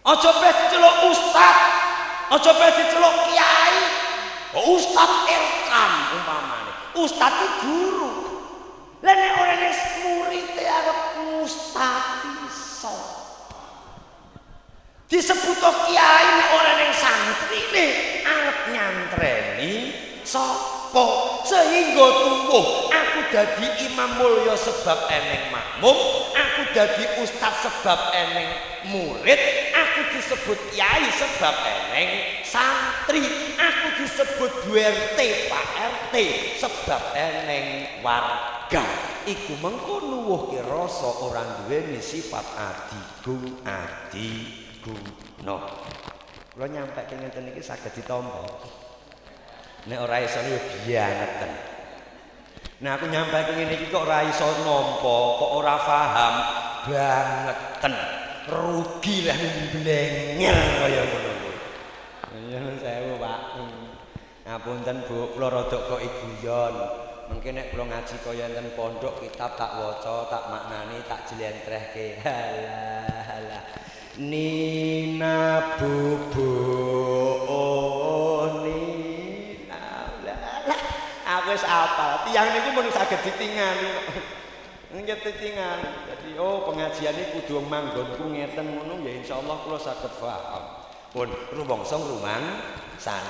Aja peh diceluk ustad, aja peh diceluk kiai. Oh, Ustad Irkam umpamane. Ustad ki guru. Lah nek ora ning murite arep ngustadi iso. Disebut kiai nek ora ning santrine arep nyantreni sapa, sehingga tuwuh aku dadi imam mulya sebab eneng makmum, aku dadi ustaz sebab eneng murid, aku disebut kiai sebab eneng santri, aku disebut Bu RT, Pak RT sebab eneng warga. Iku mengko nuwuhke rasa ora duweni sifat adigung adiguna. Kula nyampe ngenten iki saged ditampa. Nek ora iso ya biyangeten. Nah, aku nyampe ngene iki kok ora iso nampa, kok ora paham bangeten. Rugi lah mblenger kaya ngono kuwi. Nyuwun sewu, Pak. Ngapunten, Bu, kula rada kok guyon. Mungkin nek kula ngaji kaya enten pondok, kitab tak waca, tak maknani, tak jlentrehke. Halah halah. Nina bubu, oh Nina. Lah, aku wis apal. Tiyang niku mun saged ditingali kok. Nggih ditingali. Jadi oh pengajian iki kudu manggonku ngeten ngono ya, insyaallah kula saged paham. Pun rumangsa ngrumangsani.